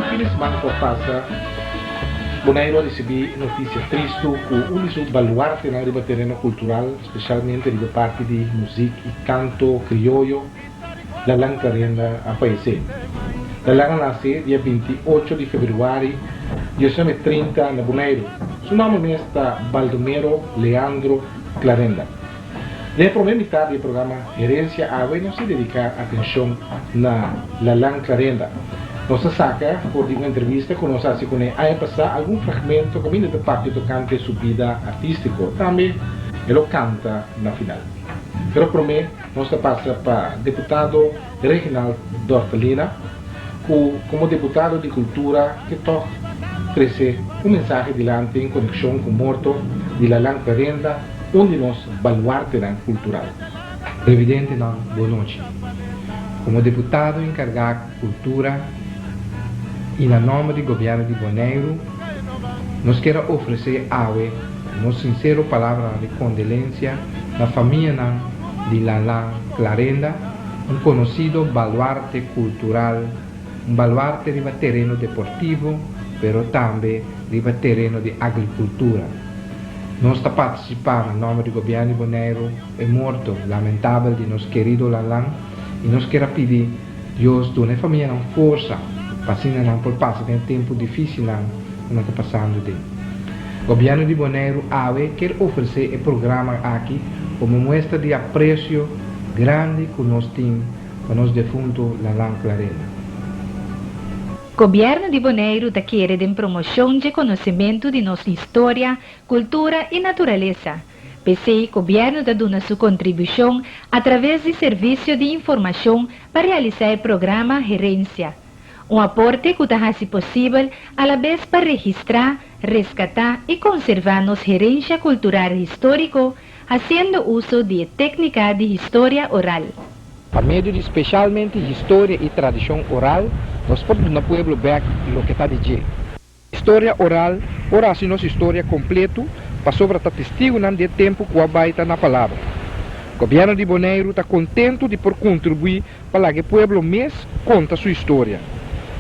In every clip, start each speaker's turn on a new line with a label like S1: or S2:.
S1: Fin di siman ku a pasa, Boneiru a risibí notisia tristu ku un di su baluartenan riba tereno kultural, spesialmente riba parti di muzik i kanto krioyo, Lalan Clarenda a fayesé. Lalan a nase dia 28 di febrüari 1930 na Boneiru. Su nòmber mes ta Baldomero Leandro Clarenda. Den e promé mitar di e programa Herencia awe nos ta dediká atenshon na Lalan Clarenda. Nos ta saka for di un entrevista ku nos a hasi kuné aña pasá algun fragmento kaminda e ta papia tokante su bida artístiko. Tambe e lo kanta na final. Pero promé nos ta pasa pa deputado Reginald Dortelina ku komo deputado di kultura ke tòg trese un mensahe dilanti en konekshon ku morto di Lalan Clarenda, un di nos baluartenan kultural.
S2: Televidentenan bon nochi. Komo deputado enkargá ku kultura i na nòmber di gobièrnu di Boneiru nos kier a ofresé awe nos sinsero palabranan di kondelensia na famianan di Lalan Clarenda, un konosido baluarte kultural, un baluarte riba tereno deportivo pero tambe riba tereno di agrikultura. Nos ta partisipá na nòmber di gobièrnu di Boneiru e morto lamentabel di nos kerido Lalan i nos kier a pidi Dios duna e famianan forsa pa asina nan por pasa den e tempu difísilnan ku nan ta pasando den. Gobièrnu di Boneiru awe kier ofresé e programa aki komo muestra di apresio grandi ku nos tin pa nos defuntu Lalan Clarenda.
S3: Gobièrnu di Boneiru ta kere den promoshon dje konosementu di nos historia, kultura i naturalesa. P'esei gobièrnu ta duna su kontribushon atraves di Servisio di Informashon pa realisá e programa Herensia. Un aporte ku ta hasi posibel alabes pa registrá, reskatá i konservá nos herensha kultural históriko hasiendo uso di e téknika di historia oral.
S2: Pa medio di speshalmente historia i tradishon oral nos por duna pueblo bèk loke ta di dje. Historia oral por hasi nos historia kompletu pasobra ta testigunan di e tempu ku a bai ta na palabra. Gobièrnu di Boneiru ta kontentu di por kontribuí pa laga e pueblo mes konta su historia.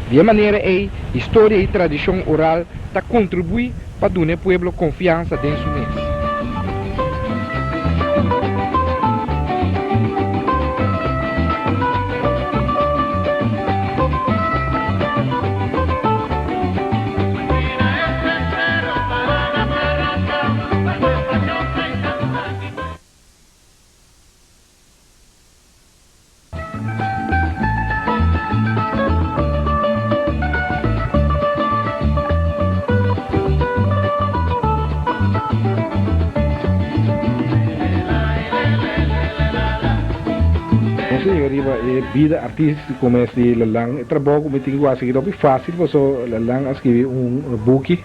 S2: Di e manera ei historia i tradishon oral ta kontribuí pa duna e pueblo konfiansa den su mes.
S1: Nos a yega riba e bida artístiko mes di Lalan. E trabou ku mi tin ku hasi aki ta hopi fásil pasobra Lalan a skibi un buki,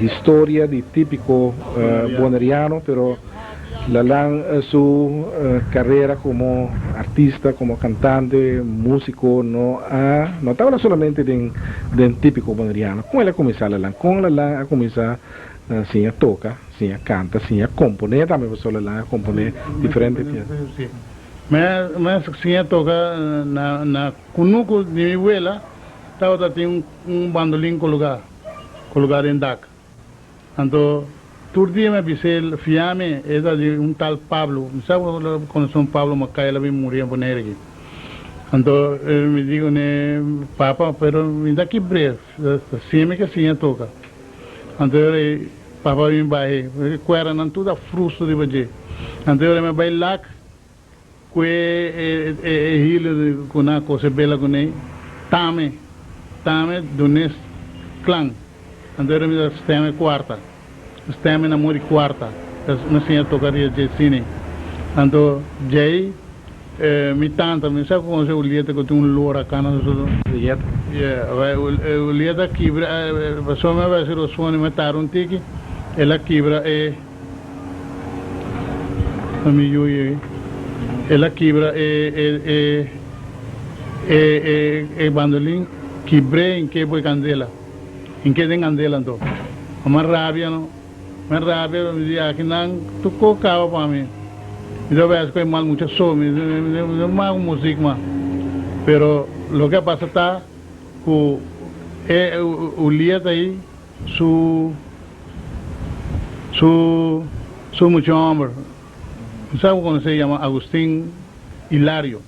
S1: Historia di Típiko Boneriano, pero Lalan su carera como artista, como cantante, musico no a no tabata solamente den den tipico boneriano. Con el a cuminsa Lalan? Con Lalan a cuminsa siña toca, siña canta, siña compone tambe pasobra Lalan a compone diferente pieza.
S4: Si. Mi a siña toca na na cunucu di mi wela tabata tin un bandolin cologa cologa den dak. Anto tur dia mi a bisa el, Fia mi, e ta di un tal Pablo. Mi sa ku lo konosé un Pablo Makai, el a bin muri na Bonaire aki. Anto mi di kuné, Papa, pero mi ta kibr'é, ta siña mi ke siña toka. Anto e ora ei papa a bin bai, e kueranan tur ta frustu riba dje. Anto e ora mi a bai lak ku e hilo ku nan a kose bela kuné, tame, tame dun'é klan. Anto era mi ta steme kuarta, steme na muri kuarta, mi siña toka ria dje sini. Anto djei mi tanta, mi sa ku konosé Ulieta ku tin un lora kana su.
S1: Ulieta?
S4: Yeah, Ulieta a kibra, pasobra mi a bai si Rosfoni mi a tarda un tiki, el a kibra e, mi yuyu, el a kibra e e e e bandolin, kibr'é en ke poi kandela. N ke den kandela anto. Ma rabia no. Mi rabia, mi di aki nan tur kos kaba pa mi. Mi ta wes ku e mal mucha so, mi no mago muzik mas. Pero loke a pasa ta Ku e Uliet ei su su su mucha homber. Mi sa ku konosé yama Agustin Hilario,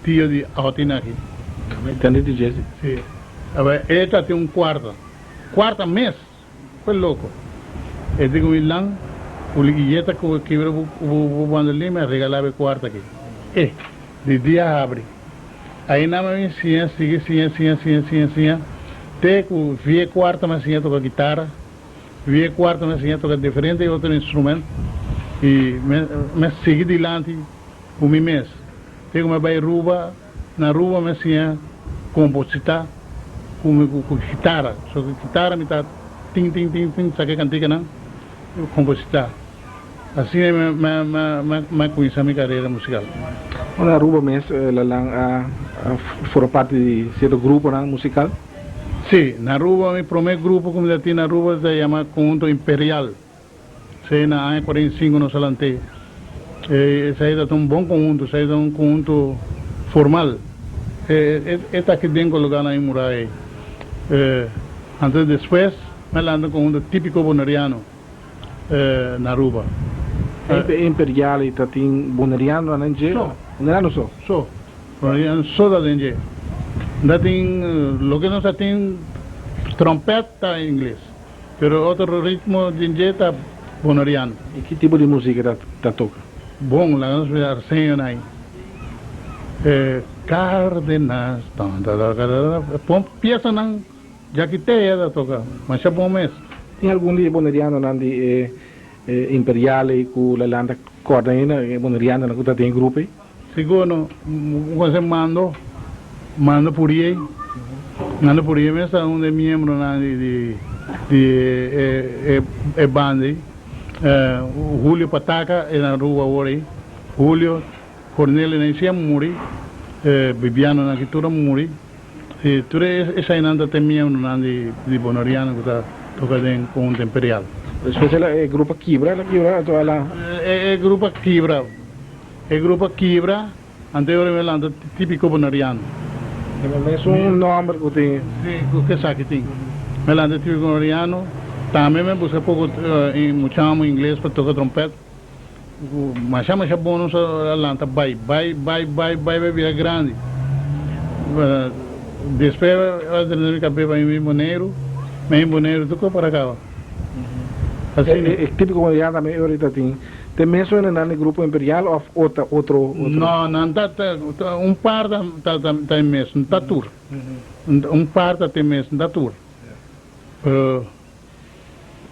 S4: tio di Aotin aki.
S1: Mi tende di dje si.
S4: Si. Awe e ta tin un kuarta. Kuarta mes! Kue loko. E di ku mi lan Uli Guilleta ku kibra bu bu bandolin mi a regalá bo e kuarta aki. E! Di dia habri. Aina mi a siña, sigui siña, siña, siña, siña, siña, te ku vie kuarta mi a siña toka kitara, vie kuarta mi a siña toka diferente otro instrument i mi mi a sigui dilanti ku mi mes. Te ku mi a bai Aruba, na Aruba mi a siña kompositá ku mi ku kitara. So ku kitara mi ta tin tin tin tin saka e kantikanan i kompositá. Asina mi a cuminsa mi carera musical.
S1: Ora Aruba mes Lalan a forma parti di cierto gruponan musical?
S4: Si, na Aruba mi prome grupo cu mi ta tin na Aruba ta yama Conjunto Imperial. Esey na aña 45 nos a lant'e. Esey ta un bon conhunto, esey ta un conhunto formal. E ta aki den coloca na e muraya ey. Anto despues mi a lanta un conhunto tipico boneriano. Na Aruba.
S1: E Imperial ei ta tin bonerianonan den dje?
S4: So.
S1: Boneriano so?
S4: So. Boneriano so ta den dje. Ta tin loke nos a tin trompet ta ingles, pero otro ritmo den dje ta boneriano.
S1: I ki tipo di musika ta ta toka?
S4: Bon, laga nos mira Arsenio nan ei. Cardenas, tan ta ta ta ta, pon piesanan. Jakitea ta toka masha bon mes.
S1: Tin algun di e bonerianonan di e Imperial ei ku la lanta kòrda ainda, e bonerianonan ku ta den e grupo ei?
S4: Sigur no. Un konsé Mando, Mando Puriey. Mando Puriey mes ta un di e miembronan di di e e banda ei. Julio Pataca e na Aruba awor ei. Julio, Cornelio nan ei si a muri. Bibiano nan aki tur a muri. Si, tur e esainan ta te miembronan di Boneriano ku ta toka den Conjunto Imperial.
S1: Despues el e grupo a kibra, el a kibra anto el a.
S4: E grupo a kibra, e grupo a kibra, anto e ora mi a lanta Tipico Boneriano.
S1: E mesun nomber ku tin.
S4: Si, ku esaki tin. Mi a lanta Tipico Boneriano, tambe mi a buska poko muchamo ingles pa toka trompet. Masha masha bon nos a lanta bai bai bai bai bai bai bira grandi. Despues a drenta mi kabes pa mi bin Boneiru, mi a bin Boneiru tur kos para kaba.
S1: Asina. E tipiko boneriano tambe e orita tin te mesun hendenan di Grupo Imperial of otro otro?
S4: No, nan ta un par ta ta e mes, no ta tur. Un par ta te mes, no ta tur. Pero.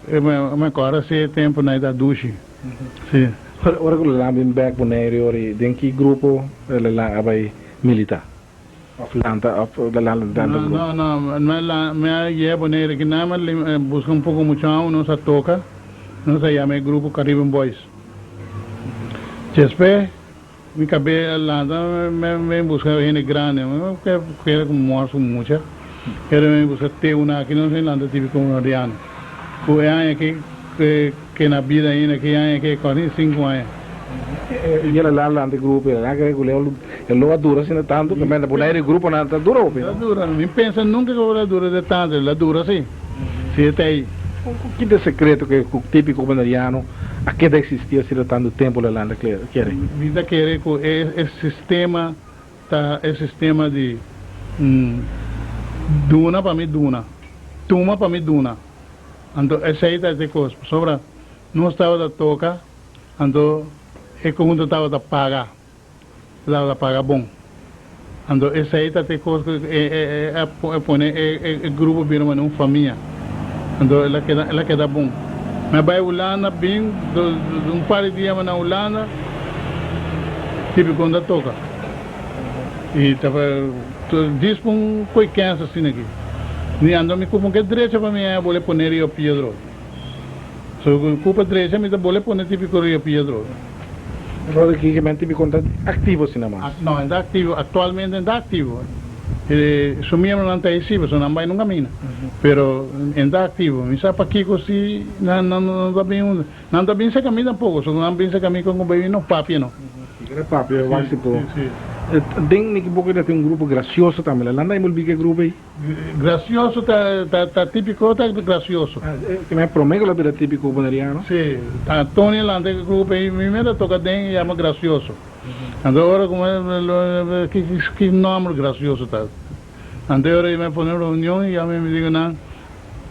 S4: E me kòrda si e tempu nan e ta dushi. Si.
S1: Ora ku Lelan bin bèk Boneiru ora i den ki grupo Lelan a bai militá? Òf lanta òf Lelan lanta grupo?
S4: No, no, no. Mi a yega Boneiru aki nan mi a buska un poko muchanan nos a toka. Nos a yama e grupo Caribbean Boys. Despues mi kab'é a lanta mi bin buska hende grandi. Mi kere ku mòrs ku mucha. Pero mi buska teuna aki nos bin lanta Típico Boneriano. Ku e aña aki ke na bida ainda ki aña ke 45 aña.
S1: I el a lanta e grupo el a kere ku el lo a dura asina tantu ke menda Bonaire e gruponan ta dura hopi
S4: no? Ta dura mi pensa nunka ku el a dura de tantu el a dura si si e ta ei.
S1: Ki ta e sekreto ke ku Típico Boneriano a keda eksistí asina tantu tempu el a lanta kere?
S4: Mi ta kere ku e sistema Ta e sistema di duna pa mi duna, tuma pa mi duna. Anto esei ta e kos, pasobra nos tabata toka, anto e konhunto tabata paga, tabata paga bon. Anto esei ta e kos ku a pone e grupo bira manera un famia. Anto el a keda, el a keda bon. Mi a bai Hulanda bin un par di dia na Hulanda, tipicon ta toca. Y ta dis pa un coy kens asina aki. Ni ando mi cupa un ke drecha pa mi a bole pone Rio Piedro. So cu cupa drecha mi ta bole pone tipico Rio Piedro.
S1: Entonces ki men tipicon ta activo asina mas?
S4: No, en ta activo, actualmente en ta activo. Su miembronan ta ei si, pasobra nan bai nunca mina. Pero en ta activo. Mi sa pakico si nan no ta bin unda. Nan ta bin seca mi tampoco, so nan bin seca mi con cu baby no papia no.
S1: Si kere papia wak si por. Den Nicky Boca ta tin un grupo gracioso tambe. La landa envolvi ku e grupo ei?
S4: Gracioso ta ta ta típico ta gracioso.
S1: Ke men prome ku lo bira típico boneriano?
S4: Si, ta Tony a lanta e grupo ei, mi mester toka den e yama Gracioso. Anto ora ku mi ki ki nomber Gracioso ta? Anto e ora ei mi a pone un reunion i yama mi digo nan,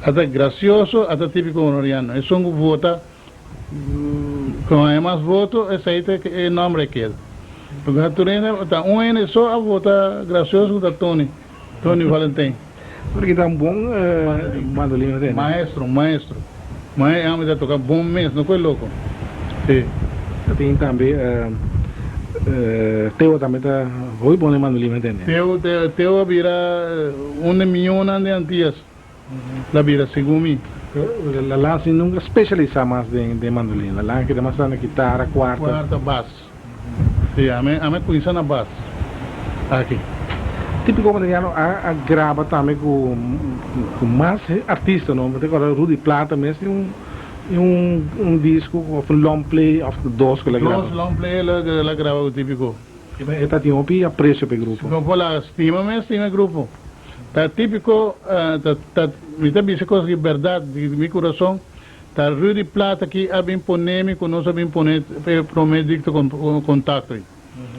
S4: ata Gracioso ata típico boneriano. Esun ku vota Ku haña mas voto esei ta e nomber e keda. Pasobra tur hende ta un hende so a vota gracioso ku ta Tony, Tony Valentin.
S1: Pero ki ta un bon mandolino tene.
S4: Maestro, maestro. Ma e homber ta toka bon mes, no koe loko. Si.
S1: Ta tin tambe Teo tambe ta hopi bon den mandolino tene.
S4: Teo, Teo a bira un de miyonan den Antillas. La bira segun mi.
S1: La lan sin nunca specialisa mas den mandolin. La lan keda mas na kitara, cuarta.
S4: Cuarta, bas. Si, ami a cuminsa na bas. Aki.
S1: Tipico Boneriano a graba tambe cu mas artista no. Mi ta acorda Rudy Plata mes tin un disco of un long play of dos cu el a graba.
S4: Dos long play el a graba cu Tipico.
S1: E ta tin hopi aprecio pa e grupo.
S4: No por laga stima mi a stima e grupo. Ta tipico ta ta mi ta bisa cos ki berdad di mi curason ta Rudy Plata ki a bin pone mi cu nos a bin pone e prome dicto contacto ei.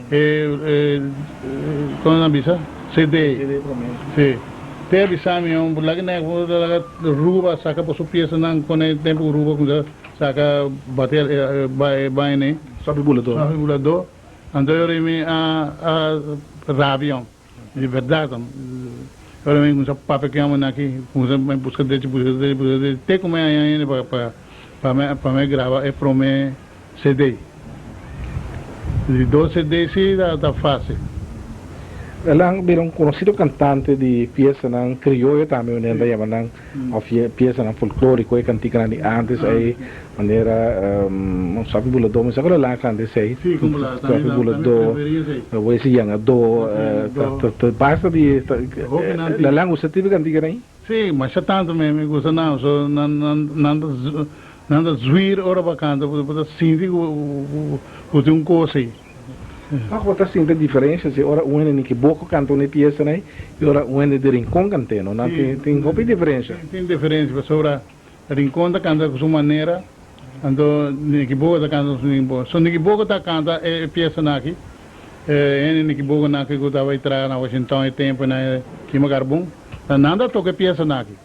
S4: E e como nan bisa CD ei. Si. Te a bisa mi un laga nek laga Ruba saca por su piesanan con e tempo cu Ruba cuminsa saca bate e baina ei.
S1: Sabi bulador.
S4: Sabi bulador. Anto e ora mi a a rabia, di berdad. E ora mi cuminsa papia cu e homennan aki, cuminsa busca derecho, busca derecho, busca derecho, te cu mi haña hende pa pa pa mi pa mi graba e prome CD. Di dos CD si ta ta facil.
S1: Elan bira un conocido cantante di piesanan crioyo tambe, manera nan ta yama nan. Of piesanan folkloriko, e kantikanan di antes ei, manera un Sapi Buladó, mi sa ku lo laga kanta esei.
S4: Sí, ku lo
S1: Sapi Buladó, Wesi Yangadó, ta basta di la lan gusta tipo kantikanan ei?
S4: Sí, masha tantu mi gusta nan, so nan nan ta nan ta zwir ora bo a kanta, bo ta sinti ku bo tin un kos ei.
S1: Toch bo ta sinti diferencia si ora un hende ni ki boko canta un e piesanan y ora un hende di Rincon cant'e, no? Nan tin tin hopi diferencia.
S4: Tin diferencia pasobra Rincon ta canta cu su manera, anto Nikiboko ta canta cu su Nikiboko. So Nikiboko ta canta e piesanan aki, e hende Nikibokonan aki cu tabata traha na Washington e tempo nan kima carbon, nan ta toca e piesanan aki.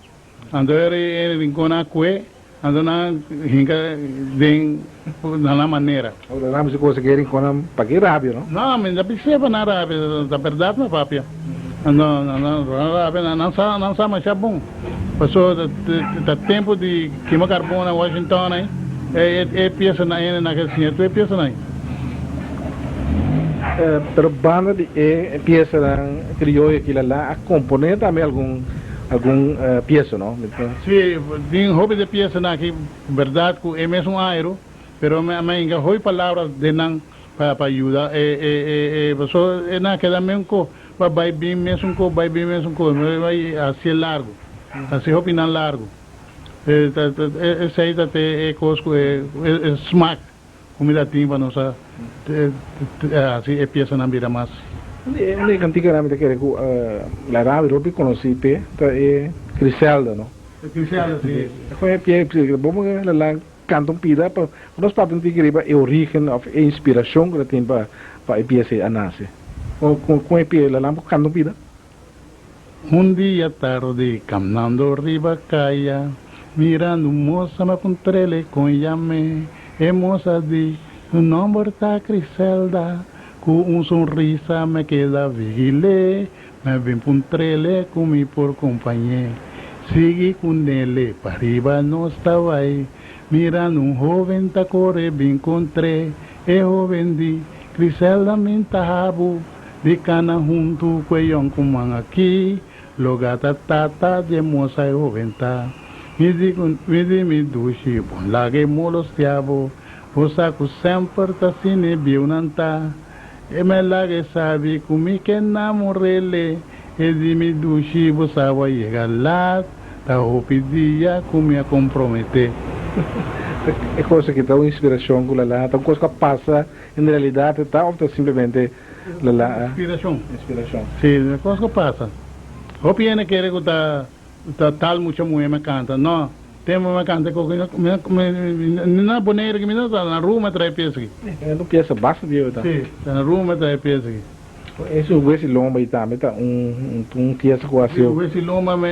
S4: Anto e Rinconnan a cue. Anto nan hinka den na nan manera.
S1: Ora nan bisa cosa ke rinconnan pa ke rabia no?
S4: No, mi ta bis'é pa nan rabia, ta berdad mi papia. Anto nan rabia, nan sa, nan sa masha bon. Paso ta tempo di kima karbon na Washington ei, e piesanan ei nan ke siña tur e piesanan ei.
S1: Pero banda di e piesanan crioyo aki Lala a componé tambe algun algun piesa no?
S4: Sí, tin hopi di e piesanan aki berdad cu e mesun airu, pero mi a hinca hopi palabra den nan pa pa yuda e e e e pasobra e nan a keda mesun co pa bay bin mesun co bay bin mesun co bay hacié largo haci hopi nan largo esey ta te e cos cu e e smaak. Kumida tin pa nos a hasi e piesanan bira mas.
S1: Un e kantikanan mi ta kere ku la rabia hopi konosí p'e ta e Griselda no.
S4: E Griselda si.
S1: Kon e pie bo por la lan kanta un pida pa nos papia un tiki riba e origen of e inspirashon ku ta tin pa e piesa ei a nase. Kon e pie la lan por kanta un pida?
S4: Un dia tardi camnando riba caya, mirando un moza m'a puntrele con yam'e. E moza di, su nomber ta Criselda, cu un sonrisa me keda vigil'e, m'a bin puntrele cu mi por compañ'e. Sigui cu nele pa riba nos ta bay, mirando un hoven ta core bin contr'e. E hoven di, Criselda min ta habu. Di kana huntu ku e yònkuman aki, lo gata tata di e mosa e hoben ta. Mi di ku mi di mi dushi, bon laga e molostia bo, bo sa ku semper ta asina e bieunan ta. E me laga e sabi ku mi ke namor'ele, e di mi dushi, bo sa bo a yega lat, ta hopi dia ku mi a komprometé.
S1: E kos aki ta un inspirashon ku la la, ta un kos ku a pasa en realidat ta òf ta simplemente. La
S4: Inspirashon.
S1: Inspirashon.
S4: Si, kos ku pasa. Hopi hende kere ku ta ta tal mucha muhé mi kanta. No, tempu mi kanta ku mi mi na Bonaire ku mi ta na Aruba mi trae piesa aki.
S1: E un piesa basta bieu ta.
S4: Si, ta na Aruba mi trae piesa aki.
S1: Esun Wesi Lomba i tambe ta un un piesa ku a sido.
S4: Wesi Lomba mi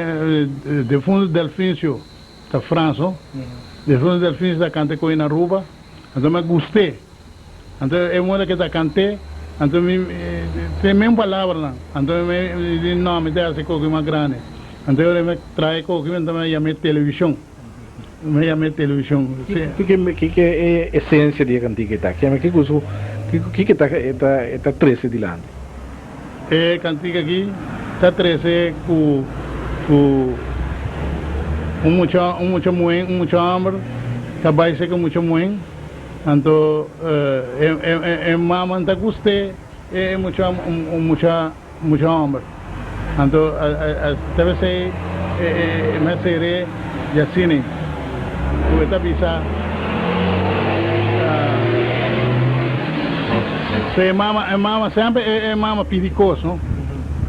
S4: defuntu Delfincio ta Frans no. Defuntu Delfincio ta kanta ku na Aruba. Anto mi a gust'é. Anto e moda ke ta kant'é, anto mi tin mesmo palabranan. Anto mi di, No, mi ta hasi koki mas grandi. Anto e ora mi traha e koki, anto mi a yam'é televishon. Mi a yam'é televishon.
S1: Kiko kiko e esensia di e kantika ta? Kiko su kiko ta e ta trese dilanti?
S4: E kantika aki ta trese ku ku un mucha un mucha muhé un mucha hòmber ta bai seka un mucha muhé. Anto e mama ta gust'é e mucha mucha mucha homber. Anto ta besei e mester djasini ku e ta bisa so e mama e mama semper e mama pidi kos no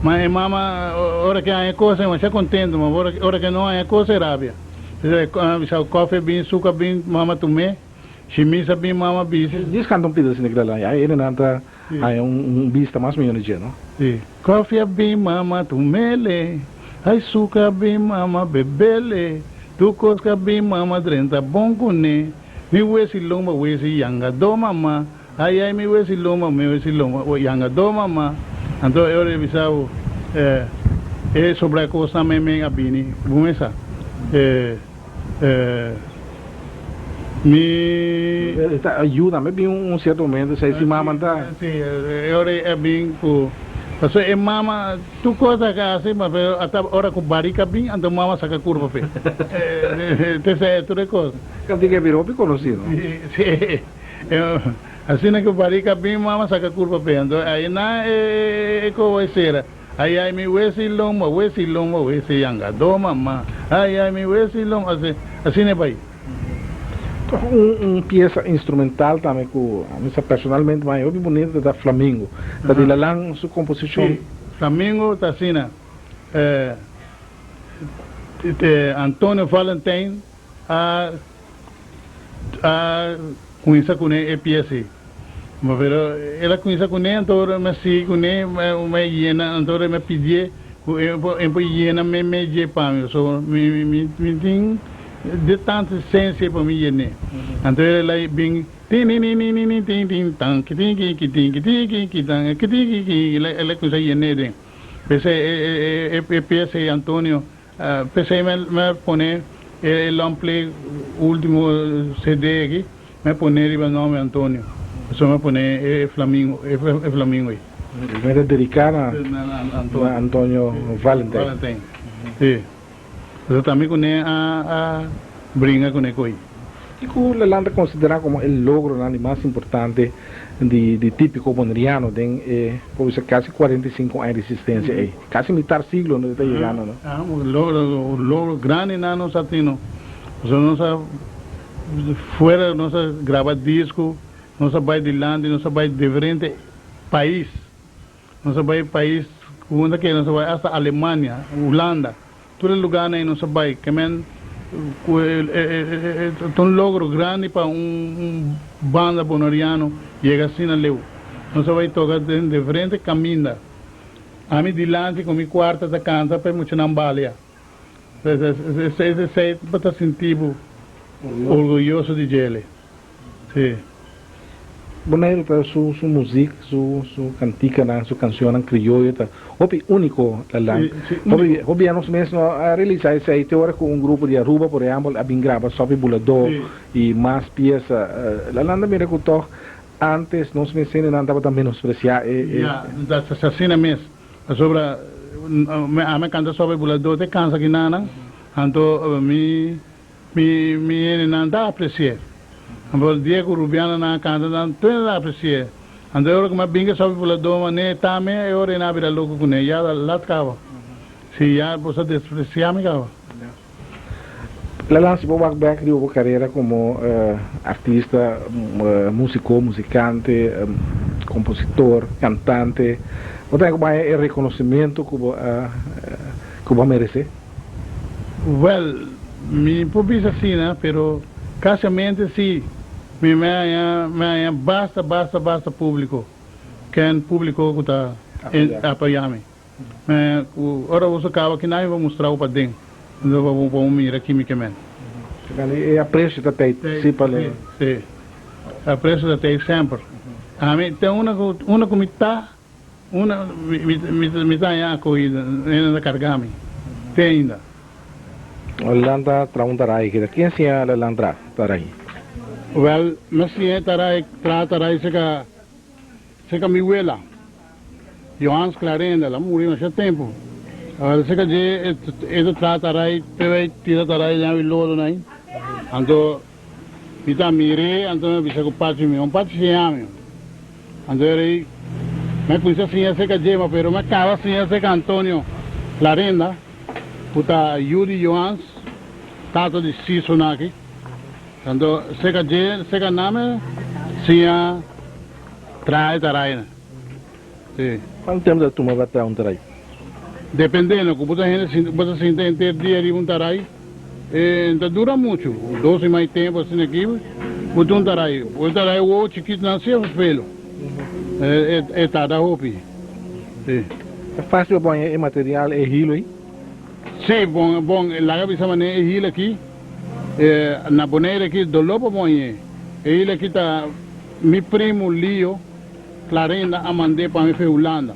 S4: ma e mama ora ke haña kos e masha kontento ma ora ke no haña kos e rabia. Bisa koffie bin suka bin mama tum'é. Si mi sa bin mama bisa.
S1: Djis kanta un pida asina kila ya hende ta haña un bista mas mihó na dje no.
S4: Si. Koffie a bin mama tumele, ay suka a bin mama bebele, tur kos ka bin mama drenta bon kuné, mi wesi lomba wesi yangadó mama, ay ay mi wesi lomba mi wesi lomba yangadó mama. Anto e ora e bisa bo e sobra kosnan meimei a bini bo mesa e. Mi.
S1: E ta ayuda mi bin un cierto momento si si mama ta.
S4: Si, e ora e bin cu pasobra e mama tur cos a haci ma pero ata ora cu barica bin anto mama saca curpa p'e. Te tur e cos.
S1: Cantica e bira hopi conoci no?
S4: Si, asina cu barica bin mama saca curpa p'e anto ahi nan e coba e cera. Ai ai mi wesi lomba, wesi lomba, wesi yanga do mama. Ai ai mi wesi lomba, asi, asina e bai.
S1: Toch un un piesa instrumental tambe ku mi sa personalmente mas hopi bunito ta Flamingo. Ta di Lalan su komposishon.
S4: Si, Flamingo ta asina. Antonio Valentijn a a kuminsa kuné e pies ei. Ma pero el a kuminsa kuné anto ora mi a sigui kuné mi a yena anto ora mi a pidié ku e por e por yena me me dje pa mi pasobra mi mi mi tin de tantu esensia pa mi yené. Anto el a bin tininininini tin tin tan kitin ki kitin kitin ki kitan kitin ki ki el a kuminsa yené den. P'esei e e e pies ei Antonio P'esei mi a pone e long play ultimo CD aki, mi a pone riba nomber Antonio, pasobra mi a pone e flamingo, e flamingo ei.
S1: Mi ta dedica na Antonio Valentijn.
S4: Valentijn, si. Pasobra ta mi cune a bringa cune coi.
S1: Kico Lalan ta considera como e logronan di mas importante di di Tipico Boneriano den e por bisa casi 45 aña di existencia ey? Casi mitar siglo no ta yegando no?
S4: Ah, un logro, un logro grandi nan nos a tin no. Pasobra nos a fuera nos a graba disco, nos a bay dilanti, nos a bay diferente pais. Nos a bai pais ku unda ke nos a bai asta Alemania, Hulanda, tur e lugarnan ei nos a bai. Ke men ku e ta un logro grandi pa un banda boneriano yega asina leu. Nos a bai toka den diferente kaminda. Ami dilanti ku mi kuarta ta kanta pa e muchanan balia. Esei bo ta sinti bo orguyoso di djele. Sí.
S1: Boneiru ta su su muzik, su su kantikanan, su kanshonnan krioyo ta hopi úniko lalan. Hopi hopi ya nos mes no a realisá esei te ora ku un grupo di Aruba por ehèmpel a bin graba Sopi Buladó i mas piesa. Lalan ta mira ku tòg ántes nos mes hendenan tabata menospresiá e.
S4: Ya, ta asina mes. Pasobra ami a kanta Sopi Buladó te kansa kinanan, anto mi. Mi mi hendenan ta apreci'é. Anto el dia cu Rubiananan a canta nan tur hende ta apreci'é. Anto e ora cu mi a bin ke sopi buladó man'é tame e ora e nan a bira loco cun'é. Ya ta lat caba. Si ya bo sa desprecia mi caba.
S1: Lalan, si bo wak bek riba bo carera como artista, musico, musicante, kompositor, kantante. Bo ta haña ku bo haña e rekonosementu ku bo a ku bo a meresé?
S4: Wèl, mi por bisa asina, pero kasiamente si. Mi mi a haña mi a haña basta basta basta públiko, ken públiko ku ta apoyá mi. Mi ku ora boso kaba kinan mi por mustra bo paden, enton pa bo por mira ki mi ke men.
S1: E apresio ta tei si pa
S4: Sí, sí. Apresio ta tei semper. Ami ten una ku una ku mi ta una mi mi mi ta haña akohida, hende ta karga mi te ainda.
S1: Lanta tra un tarai keda. Ken siña Lelan tra tarai?
S4: Wèl, mi a siña e tarai tra tarai serka serka mi wela, Johans Clarenda, el a muri masha tempu. Awor serka dje e ta tra tarai te bai tira tarai den awi lodo nan. Anto mi ta mir'é, anto mi a bisa ku pachi mi, un pachi siña mi. Anto e rei, Mi a kuminsá siña serka dje, ma pero mi a kaba siña serka Antonio Clarenda, ku ta yu di Johans, tata di Sison aki. Anto serka dje, serka nan mi siña traha e taraina. Sí.
S1: Kuantu tempu ta tuma pa traha un tarai?
S4: Dependendo, ku bo ta hende sinta, bo ta sinta henter dia riba un tarai, e no ta dura muchu, dos i mai tempu asina aki, bo ta un tarai. Bo tarai wowo chikitu nan si e pelo, e tarda hopi. Sí.
S1: Ta fácil pa pone e material, e hilo ei?
S4: Sí, bon, bon, laga bisa manera e hilo aki, na Bonaire aki doló pa pone. E hilo aki ta mi primu Lio. Clarinda a mand'é pa mi fe Hulanda.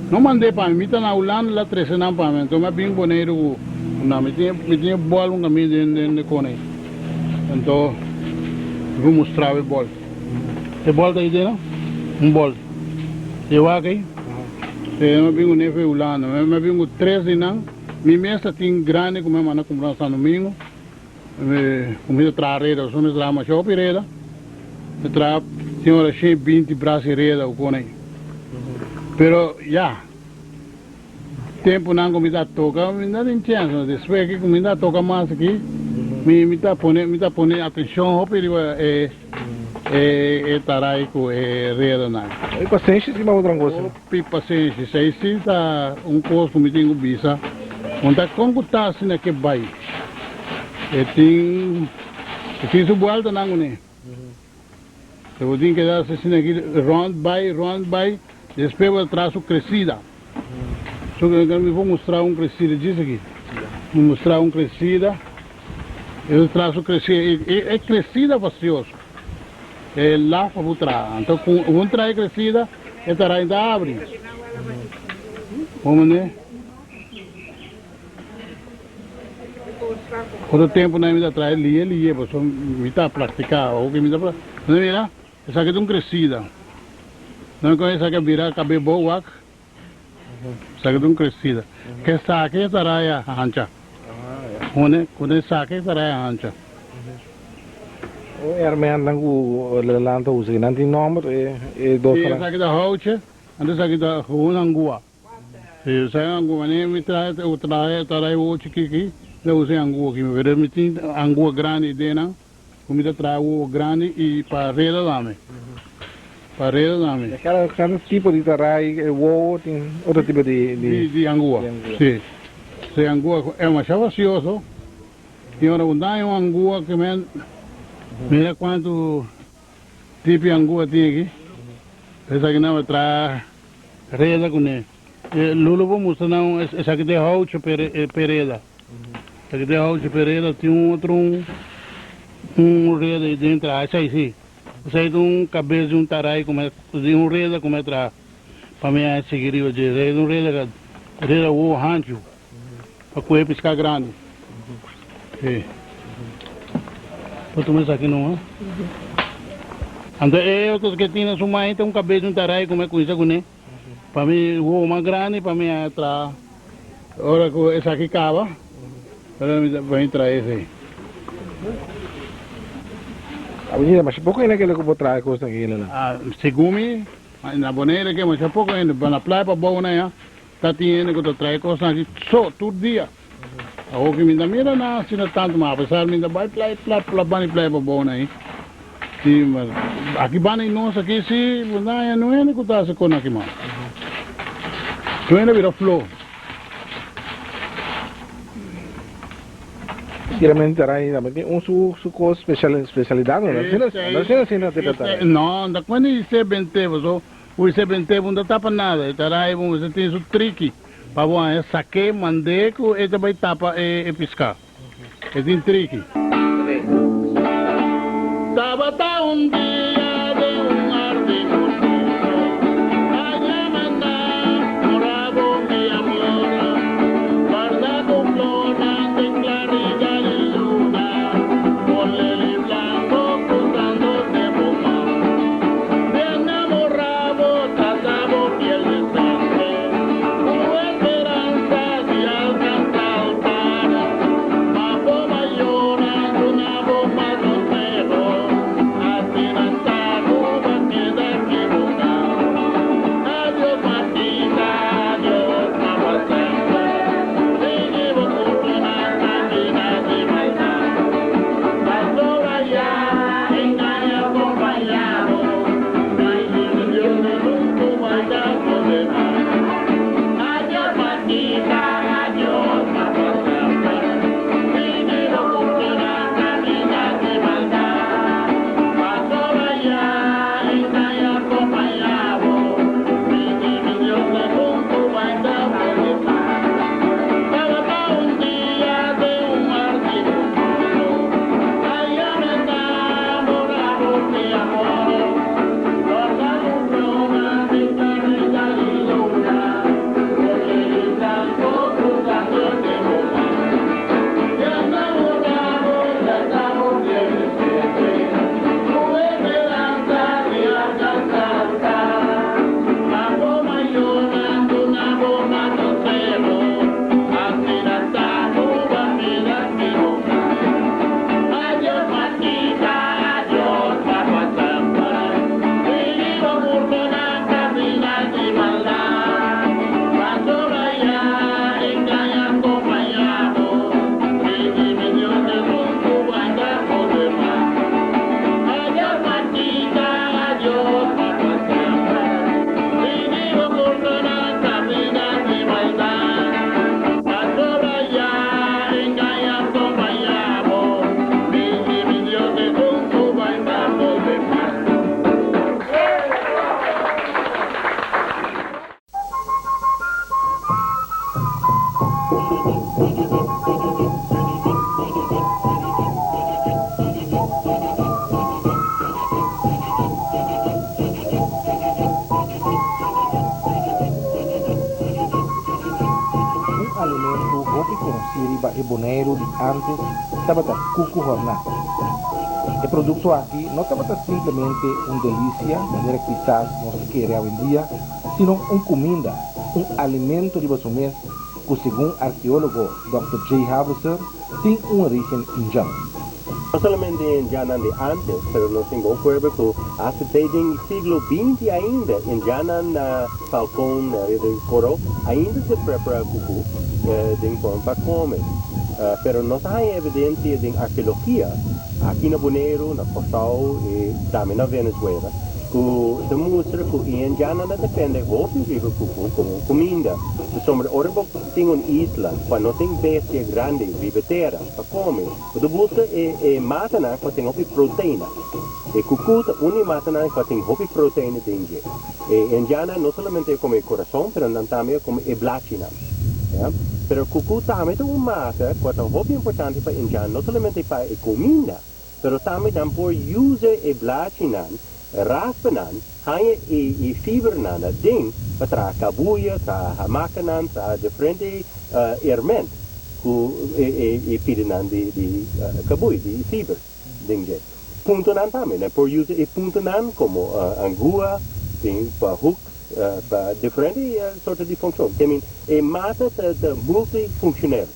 S4: No mand'é pa mi, mi ta na Hulanda el a trese nan pa mi, anto mi a bin Boneiru ku nan. Mi tin mi tin e bòl un kaminda den den e kona ei. Anto mi por mustrabo e bòl. E bòl ta ei den no? Un bòl. E wak ei? Mi a bin kuné fe Hulanda. Mi a bin ku tres di nan. Mi mes ta tin grandi ku mi a manda kumpra na San Domingo. Mi kuminsá traha reda, pasobra mi traha masha hopi reda. Mi traha tin ora shen binti bras di reda ku kona ei. Pero ya, tempunan ku mi ta toka mi no tin chèns. Despues ku mi ta toka mas aki, mi mi ta pone mi ta pone atenshon hopi riba e e tarai ku e redanan.
S1: E pasenshi si mas otro kos.
S4: Hopi pasenshi. Esei si ta un kos ku mi tin ku bisa. Un ta kon ku ta asina ke bai. E tin e tin su bueltanan kuné. E bo tin keda asina aki rònt bai rònt bai despues bo ta traha su kresida. Su mi por mustra un kresida djis aki. Mi mustra un kresida. E ta traha su kresida e kresida fastioso. E laf pa bo traha. Anto ku un traha e kresida e ta rainda abri. Bo manera. Otro tempu nan mi ta traha liye liye pasobra mi ta praktiká hopi mi ta praktiká. Bo ta mira esaki ta un kresida. Nan kon esaki a bira kab'é bou wak. Esaki ta un kresida. Ku esaki e ta raya hancha. Hone ku esaki e ta raya hancha.
S1: O hermentnan ku Leland ta usa aki nan tin nòmber e dos
S4: Sí, esaki ta houche, anto esaki ta gewoon angua. Sí, esaki angua, manera mi traha e traha traha e wowo chikí aki, mi ta usa e angua aki, pero mi tin angua grandi den nan, ku mi ta traha wowo grandi i pa reda tambe, pa reda tambe.
S1: Kada kada tipo di tarai e wowo tin otro tipo di
S4: di Di angua, sí. Sí, angua e masha fasioso, tin ora ku daña un angua ke men mira kuantu tipo di angua tin aki, esaki nan a traha. Reda kuné. E Lulu por mustra nan esaki ta e houcho p'e reda. Esaki ta e houcho p'e reda. Tin un otro un un reda ei den traha. Esei si. Esei ta un kabes di un tarai ku mi di un reda ku mi a traha pa mi a sigui riba dje. Esei ta un reda ka reda wowo hanchu pa kohe piská grandi. Si. Por tuma esaki no. Anto e otro ke tin na su man ta un kabes di un tarai ku mi a kuminsa kuné. Pa mi wowo mas grandi pa mi a traha. Ora ku esaki kaba, ora mi ta bini traha esei.
S1: Abujina, masha poko hende kere ku bo traha e kosnan aki nan.
S4: Segun mi, na Bonaire ke masha poko hende. Na playa pa bou nan ya ta tin hende ku ta traha e kosnan aki so tur dia. Awor ki mi ta mira nan asina tantu, ma apesar mi ta bai playa, playa, playa, bani playa pa bou nan ei. Si, ma Aki banda di nos aki si, bo ta haña no hende ku ta hasi kon aki mas. Tur hende a bira flo.
S1: Seguramente taray tambe tin un su su cos special specialidad no no asina no asina asina te taray.
S4: No, ta cuenta di ser bente paso ui ser bente bo no ta tapa nada e taray bo mester tin su triki pa bo haña sake mande cu e ta bay tapa e pisca e tin triki. Tabata un dia den un hardin oscuro Allá manda morabo mi amor Guarda cu flornan den clarida di luna Con leli blanco cruzando te bo man Mi a namorabo trata bo piel de sangre Cu esperanza di alcanza altar Ma bo mayornan duna bo mal conseho Asina ta cu bo keda equiboca Adios Martita, adios pa semper Sigui bo curso na camina di maldad Pasobra ya engaña compaña bo Sigui di Dios no nunca maldad pode mas Adios Martita, adios pa semper Sigui bo curso na camina di maldad Pasobra ya engaña compaña bo Sigui di Dios no nunca maldad pode mas Tabata un dia den un hardin oscuro Aya mi a namora bo mi amor Corda cu flornan den careda di luna Con leli blanco cruzando te bo man Mi a namora bo trata bo piel de sete Cu esperanza di alcanza altar Ma bo mayornan duna bo mal conseho Asina ta cu bo a keda equiboca Adios Martita, adios pa pa semper Sigui bo curso na camina di maldad Pasobra ya engaña compaña bo Sigui mi Dios esun cu guarda bo demas Adios Martita, adios pa pa semper Sigui bo curso na camina di maldad Pasobra ya engaña compaña bo Sigui mi Dios esun cu guarda bo demas.
S1: Un alimento hopi konosí riba e Boneiru di ántes tabata kuku hòrná. E produkto aki no tabata simplemente un delisia manera kisas nos ta kere awendia, sino un kuminda, un alimento riba su mes ku segun arkeólogo Dòkter Jay Haviser tin un orígen indjan.
S5: No solamente indjannan di ántes, pero nos tin bon prueba ku asta te den siglo binti ainda indjannan na Falcón, na área di Coro, ainda ta prepara kuku den forma pa kome. Pero nos a haña evidensia den arkeologia aki na Boneiru, na Kòrsou i tambe na Venezuela ku ta mustra ku e indjannan ta depende hopi riba kuku komo kuminda. Pasobra ora bo tin un isla kua no tin bestia grandi riba tera pa kome, bo ta buska e e matanan kua tin hopi proteina. E kuku ta un di e matanan kua tin hopi proteina den dje. E indiannan no solamente a kome e kurason, pero nan tambe a kome e blachinan. Ya. Pero kuku tambe ta un mata kua ta hopi importante pa indian, no solamente pa e kuminda, pero tambe nan por usa e blachinan, raspa nan, haña e e fibernan aden pa traha kabuya, traha hamakanan, traha diferente herment ku e e e pidanan di di kabuya, di fiber den dje. Puntonan tambe, nan por usa e puntonan komo angua, tin pa hoek, pa diferente sorto di funshon. Te mean, e mata ta ta multifunshonal.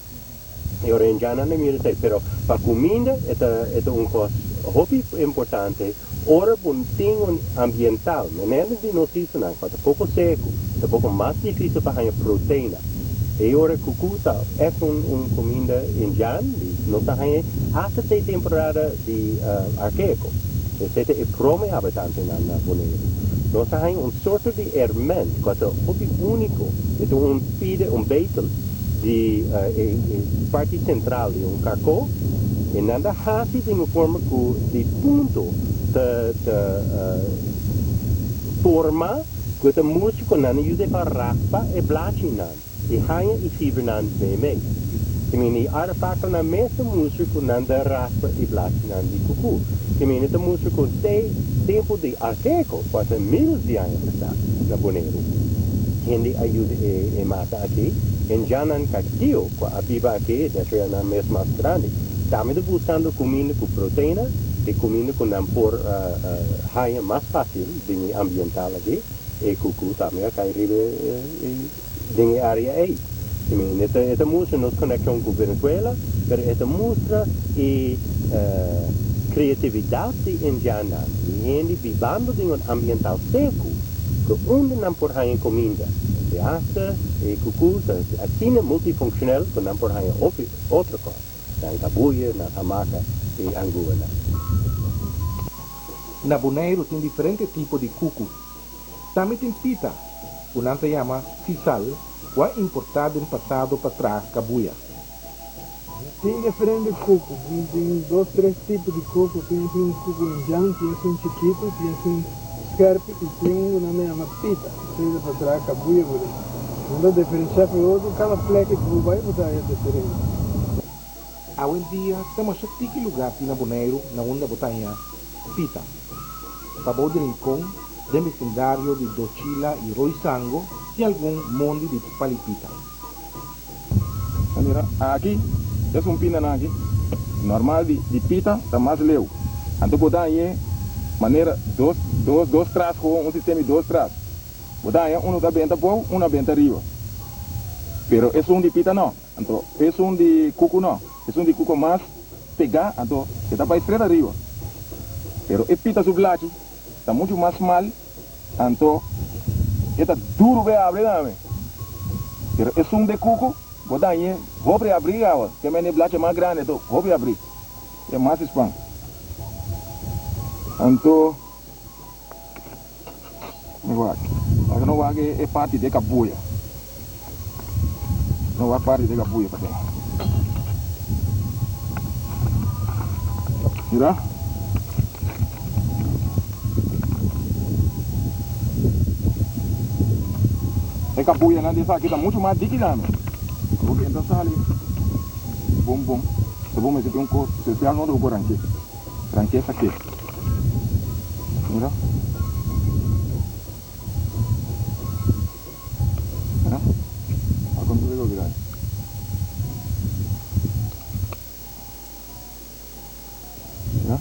S5: E ora indiannan a mira esei, pero pa kuminda e ta e ta un kos hopi importante ora bo tin un ambiental, manera di nos islanan ku ta poko seku, ta poko mas difisil pa haña proteina. E ora kuku ta ègt un un kuminda indian, di nos ta haña hasta te temporada di arkeiko. Esei ta e prome habitantenan na Boneiru. Nos a haña un sorto di herment ku a ta hopi úniko. E ta un pida, un beitel di e parti sentral di un karkó i nan ta hasi den un forma ku di punto ta ta forma ku e ta mustra ku nan a yuda pa raspa e blachinan. I haña e fibernan meimei. Te mini e artefaktonan mes ta mustra ku nan ta raspa e blachinan di kuku. Te mini ta mustra ku te tempu di arkeiko, ku a ta miles di aña pasá, na Boneiru, hende a yuda e mata aki. Indiannan Kakitio ku a biba aki, despues a nan mes mas grandi, tambe ta buskando kuminda ku proteina, e kuminda ku nan por haña mas fásil den e ambiental aki. E kuku tambe a kai riba e. Den e área ei. I mean, e ta, e ta mustra nos konekshon ku Venezuela, pero e ta mustra e kreatividat di indiannan, di hende bibando den un ambiental seku, ku unda nan por haña kuminda. I asta e kuku ta asina multifunkshonal ku nan por haña hopi otro kos, nan kabuya, nan hamaka i anguanan.
S1: Na Boneiru tin diferente tipo di kuku. Tambe tin pita, ku nan ta yama sisal, ku a importá den pasado pa traha kabuya.
S6: Tin diferente kuku, tin dos tres tipo di kuku, tin esun kuku indian, tin esun chikitu, tin esun skerpi i tin un ku nan ta yama pita, esei ta pa traha kabuya por ei. Nan ta diferensiá for otro, kada plek ku bo bai bo ta haña diferente.
S1: Awendia ta masha tiki lugá tin na Boneiru na unda bo ta haña pita. Pabou di Rincon, den besindario di Dochila i Rooi Sango tin algun mondi di palipita.
S7: Ta mira aki es un pindanan aki normal di di pita ta mas leu anto bo ta hañ'e manera dos dos dos tras gewoon un sistema di dos tras bo ta haña uno ta benta abou uno a benta ariba pero esun di pita no. Anto esun di kuku no, esun di kuku mas pegá, anto e ta bai stret ariba. Pero e pita su blachi ta muchu mas smal, anto e ta duru p'e habri tambe. Pero esun de kuku, bo dañ'e hopi habrí awa, te mende e blachi mas grandi, anto hopi habrí, e mas span. Anto, Mi wak. Laga no wak e parti di e kabuya. No wak parti di e kabuya paden. Mira. E kabuyanan di esaki ta muchu mas diki tambe. Awor e ta sali bon bon. Ta bon mester tin un kos spesial no ta por ranke. Ranke esaki. Mira. Mira. A con tur e grandi. Mira.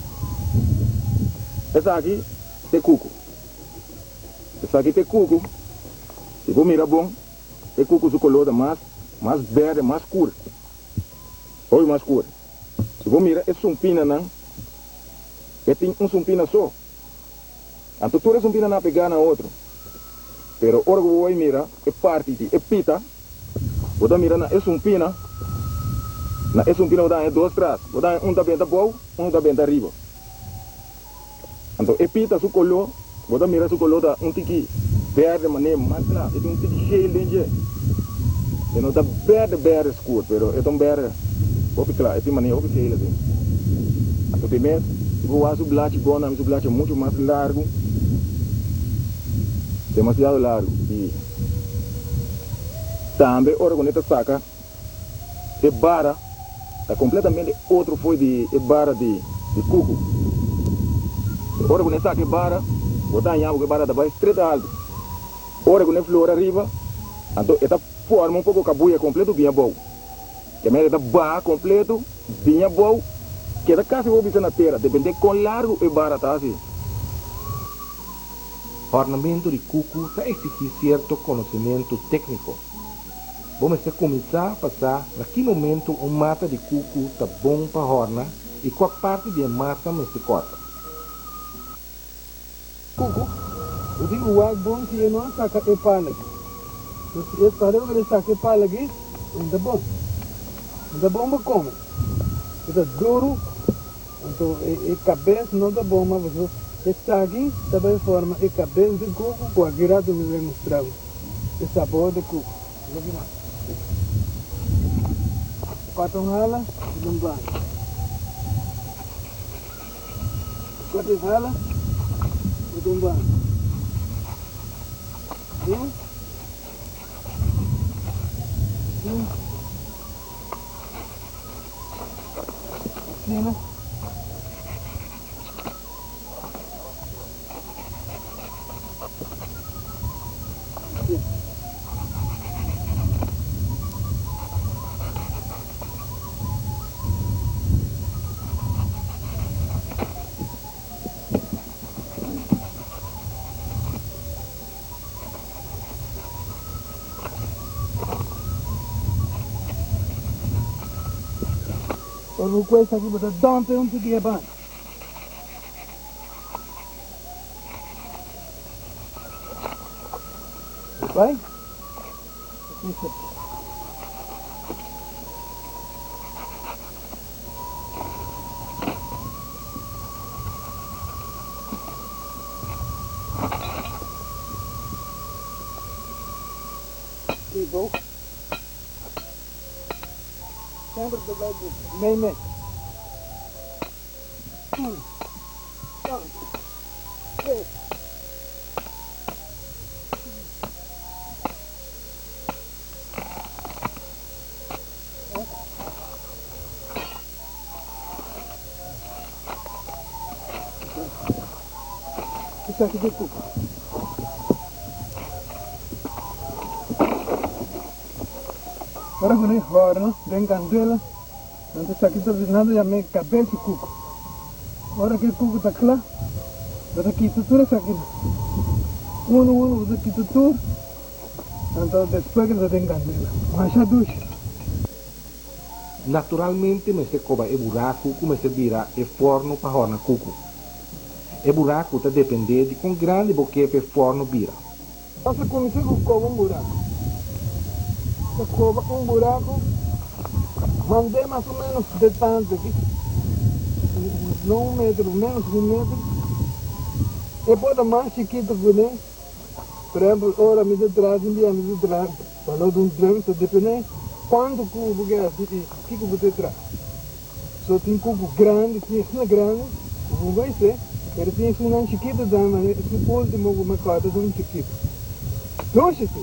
S7: Esaki te kuku. Esaki te kuku. Si bo mira bon, e kuku su color ta mas mas berde, mas scur. Hopi mas scur. Si bo mira e sumpinanan, e tin un sumpina so. Anto tur e sumpinanan a pegá na otro. Pero ora ku bo bai mira e parti di e pita, bo ta mira na e sumpina, na e sumpina bo ta haña dos tras. Bo ta haña un ta benta abou, un ta benta ariba. Anto e pita su koló, bo ta mira su koló ta un tiki berde manera mas kla, e tin un tiki geel den dje. E no ta berde berde skur, pero e ta un berde hopi kla, e tin manera hopi geel aden. Anto te mes, si bo wak su blachi bon, ami su blachi muchu mas largu, demasiado largu. I tambe ora ku ne ta saka E bara ta completamente otro fo'i di e bara di cucu. E ora cu ne saca e bara, bo ta haña bo cu e bara ta bay stret alto. Ora cu ne flora riba, anto e ta forma un poco cabuya completo bin abou. Ke manera e ta baha completo bin abou, keda casi bo bisa na tera, depende con largo e bara ta haci.
S1: Hornamentu di cucu ta exigi cierto conocimento tecnico. Bo mester kuminsá pa sa na ki momentu un mata di kuku ta bon pa hòrna i kua parti di e mata mester kòrta.
S6: Kuku, bo tin ku wak bon si e no a saka e pala aki. So si e pareu ku el saka e pala aki, e no ta bon. No ta bon pa kome. E ta duru. Anto e kabes no ta bon mas pasobra esaki ta bai forma e kabes di kuku ku aki rato mi bai mustra bo e sabor di kuku. Loke mas. Kòrta un hala i un banda. Kòrta e hala i un banda. Bien. Bien. Asina. Ora bo ku esaki bo ta dòmpe un tiki e ban. Bai. Ibo. Semper ta bai busca mei mei. Un, dos, tres. Esaki ta kuku. Ora ku nan hòrna den kandela, nan ta saki ta nan ta yam'é kabes di kuku. Ora ku e kuku ta kla, bo ta kita tur esakinan. Unu unu bo ta kita tur, anto despues ku ta den kandela. Masha dushi.
S1: Naturalmente mester koba e buraku ku mester bira e fòrnu pa hòrna kuku. E buraku ta dependé di kon grandi bo ke pa e fòrnu bira.
S6: Nos a kuminsá ku koba un buraku. Ta koba un buraku mand'é mas o ménos de tantu aki, no un metro, ménos ku un metro. E por ta mas chikitu kuné. Por ehèmpel, ora mi ta traha, tin bia mi ta traha balor di un drum, ta dependé kuantu kuku bo ke hasi i kiko bo ta traha. So tin kuku grandi, tin esuna grandi ku bo bai se, pero tin esunnan chikitu tambe, manera esun ultimo ku mi kòrta ta un chikitu. Dushi si!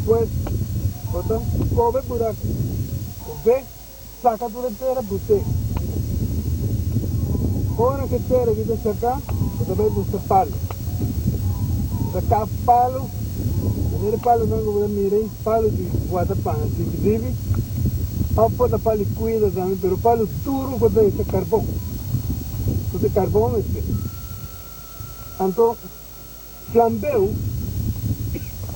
S6: Pues bo ta kobe buraku, kobe, saka tur e tera but'é. Ora ku e tera ki ta saká, bo ta bai buska palu. Bo ta kap palu, manera e palunan ku bo ta mira ei, palu di guarda paña dibi dibi, òf por ta palu di kuida tambe, pero palu duru ku ta esta karbon. Ku ta karbon mester. Anto. Flambeu,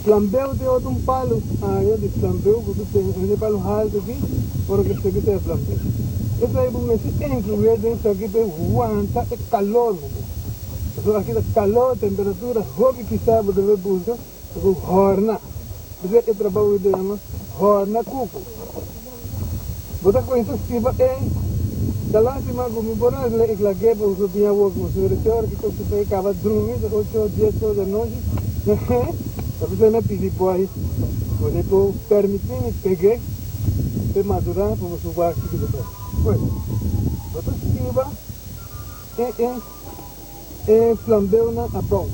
S6: Flambeu ta e otro un palu aya di flambeu ku ta ten e palu haltu aki ora ku esaki ta e flambeu. Esaki bo mester inkluí den esaki pa e wanta e kalor bo mes. Pasobra aki ta kalor, temperatura hopi kisa bo debe buska pa bo hòrna. Esei e trabou ku ta yama hòrna kuku. Bo ta kuminsa stiba e ta lastima ku mi por a lag'é pa boso tin awor ku boso rese ora ki kos pa e kaba drumi ta ocho dies or di anochi ta p'esei mi a pidi boy ku e por permití mi peg'é p'e madurá pa boso wak kiko ta pasa. Pues bo ta stiba e e e flambeunan abou.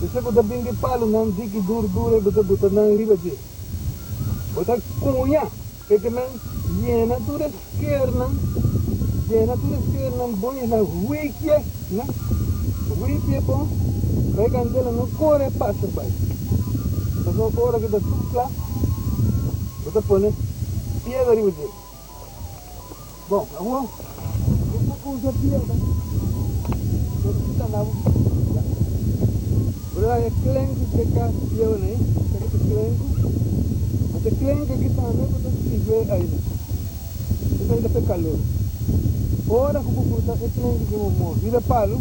S6: Esei ku ta bin di palunan diki dur dur e bo ta buta nan riba dje. Bo ta cuña e ke men yena tur e skernan, yena tur e skernan bon yena wikie, na, wikie bon pa e candela no core pasa bay. Pasobra ora ke ta tur cla, bo ta pone piedra riba dje. Bon, awor bo por usa piedra, pero si ta na bo ya. Bo ta haña klenku ke kas bieu nei, esaki ta klenku. Bo ta klenku aki tambe bo ta sirbié aina. Esaki ta p'e kalor. Ora ku bo usa e klenku ki bo mor riba e palu,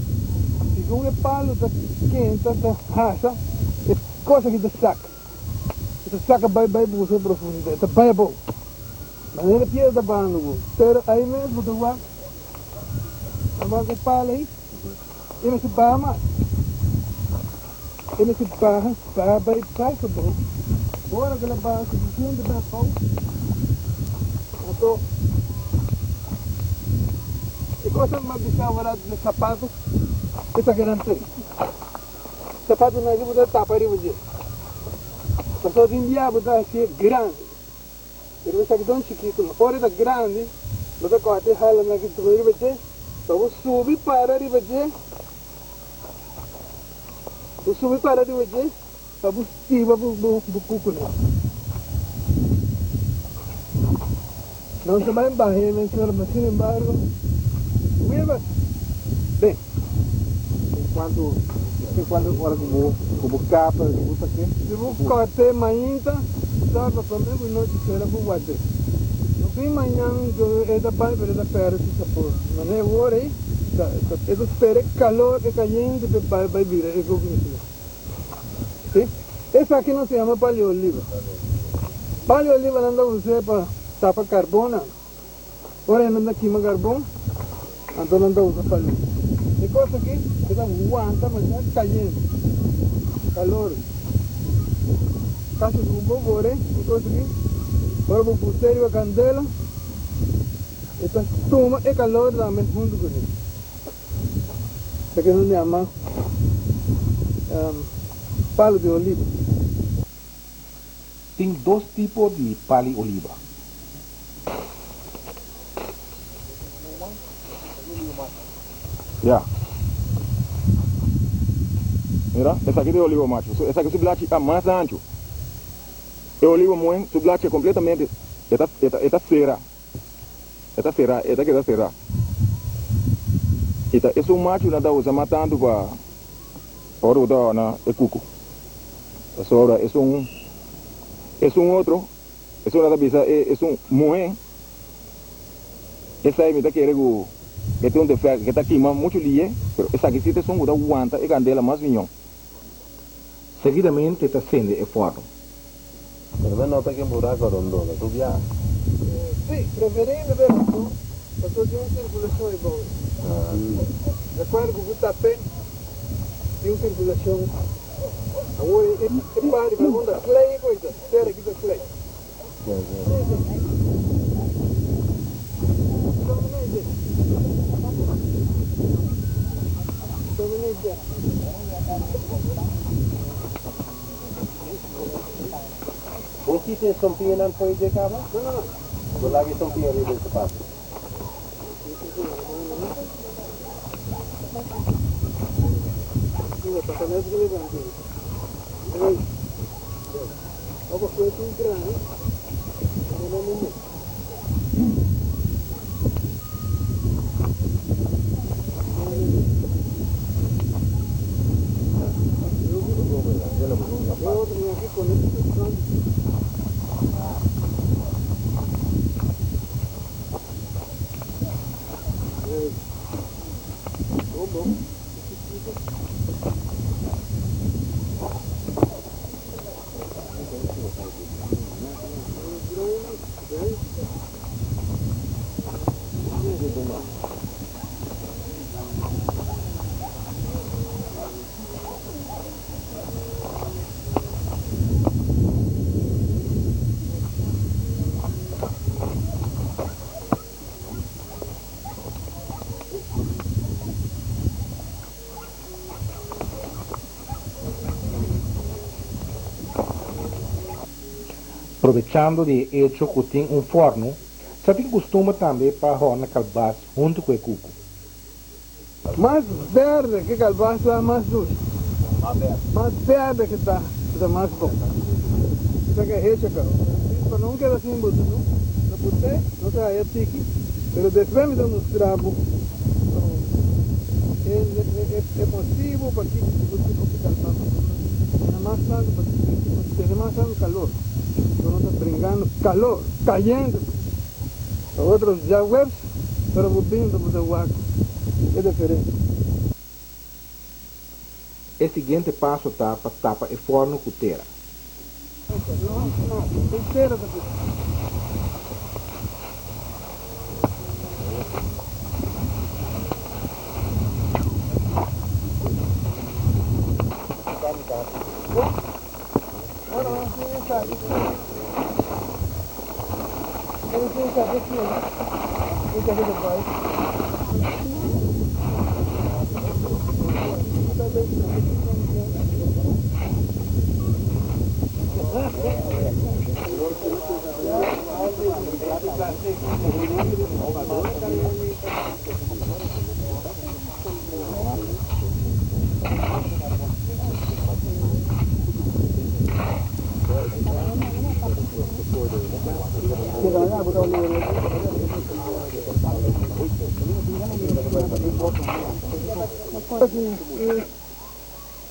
S6: segun e palu ta kenta ta hasa, e kos aki ta sak. E ta saka bai bai buska profundidad, e ta bai abou. Manera piedra ta banda bo, pero ai mes bo ta wak. Nan ku pala ei, e mester baha mas. E mester baha, baha bai bai abou. Ora ku el a baha sufisiente bai abou, anto e kosnan ku mi a bisa awor di sapato, esaki nan tin. Sapatonan aki bo ta tapa riba dje. Pasobra tin bia bo ta hasié grandi. Pero esaki ta un chikitu. Ora e ta grandi, bo ta kòrta e halanan ki ta riba dje, pa bo subi para riba dje, bo subi para riba dje pa bo stiba bo kukunan. Nos ta bai baha e mensura, ma sin embargo, Wilbert, ben.
S1: Cuanto, cuanto ora cu bo, cu bo capa, cu bo ta ke?
S6: Si bo corte mainta, zorga prome cu nochi cera bo ward'e. No bin mañan e ta bai pero e ta perde su sabor. Mane e wor ei, ta, e ta spera e calor, e cayente p'e bai bai bira e cu mester. Si? Esaki nos ta yama pal'i oliva. Pal'i oliva nan ta us'e pa tapa carbonnan. Ora nan ta kima karbon, anto nan ta usa palun. E kos aki e ta wanta masha kayente, kalor. Kasi ku bo bore e kos aki, ora bo pus'é riba kandela, e ta tuma e kalor tambe huntu kuné. Esaki nos yama palu di oliva.
S1: Tin dos tipo di pal'i oliva.
S7: Ya. Mira, esaki ta e olivo macho. So, esaki su blachi ta mas ancho. E olivo muhen, su blachi completamente e ta, e ta, e ta cera. E ta cera, e ta keda cera. I ta esun macho nan ta usa mas tanto pa, pa ora bo ta horna e cucu. Pasobra esun, esun otro. Esun nan ta bisa e esun muhé, Esei mi ta kere ku e tin un defèkto, ke ta kima muchu lié, pero esaki si ta esun ku ta wanta e kandela mas miñó.
S1: Seguidamente ta sende e fòrnu.
S5: Pero mi a nota ke buraco rondó na tur biaha.
S6: Sí, preferibel pero ku pasobra tin un sirkulashon ei bou. Di akuerdo ku bo tap'é, tin un sirkulashon. Awor e parti pa unda klei e koisa, tera ki ta klei.
S5: Bo kita e sompiñanan fo'i dje kaba? Bo laga e sompiña riba e sapato.
S1: Probechando di e echo ku tin un fòrnu, sa tin kustumber tambe pa hòrna kalbas huntu ku e kuku.
S6: Mas berde ke kalbas ta, mas dushi. Mas berde ke ta, ta mas bon. Esaki a hecha kaba. Pa no keda sin boso no, no por te, no ta haya tiki, pero despues mi ta mustra bo e motibu pakiko ku bo tin hopi kalbas pasobra na mas tantu pa tene mas tantu kalor, bo no ta bringando kalor, kayente. Pa otro djaweps, pero bo bin ta bo ta wak e diferencia.
S1: E siguiente paso ta pa tapa e forno cu tera.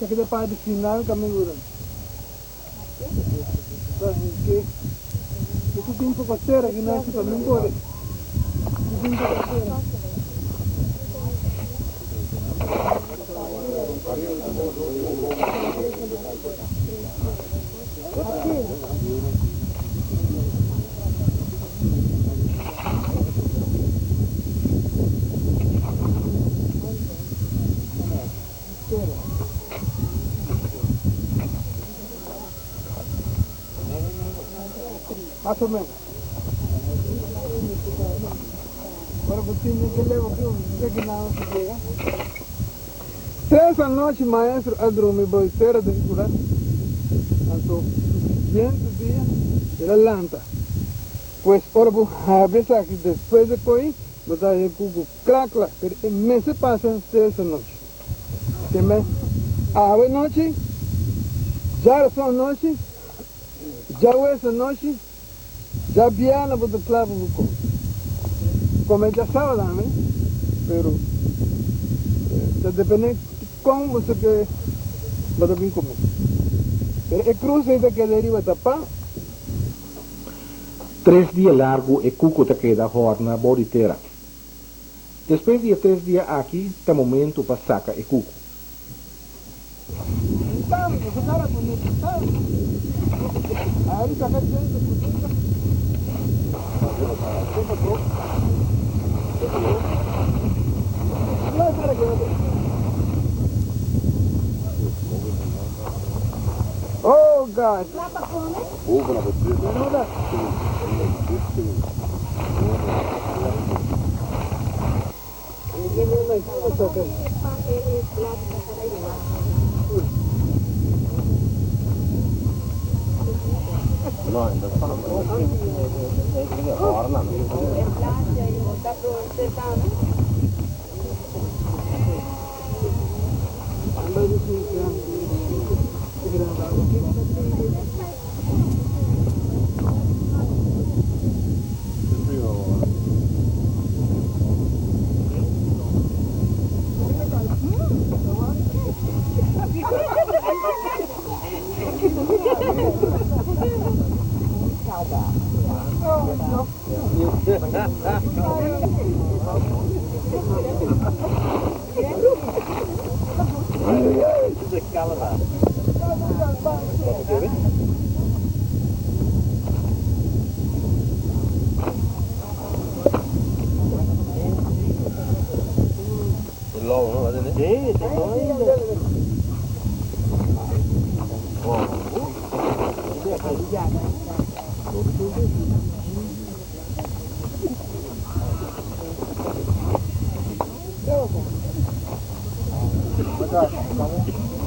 S6: Esaki ta parti final kaminda. Esaki tin poko tera aki nan si pa mi bore. Tin poko tera. Mas o menos. Ora bo tin ke leba ki un dia ki nan ta yega. Tres anochi maestro a drumi bo tera den kura. Anto siguiente dia el a lanta. Pues ora bo habri esaki despues de koi bo ta haña ku ku kla kla. Pero e mester pasa tres anochi. Te me awe nochi, djarazon anochi, djawees anochi, djabièrnè bo ta kla pa bo kome. Kome djasabado tambe, pero ta depende kon bo sa ke bo ta bin kome. Pero e krus ei ta keda riba tapá.
S1: Tres dia largu e kuku ta keda hòrna bou di tera. Despues di e tres dia aki ta momento pa saca e cucu.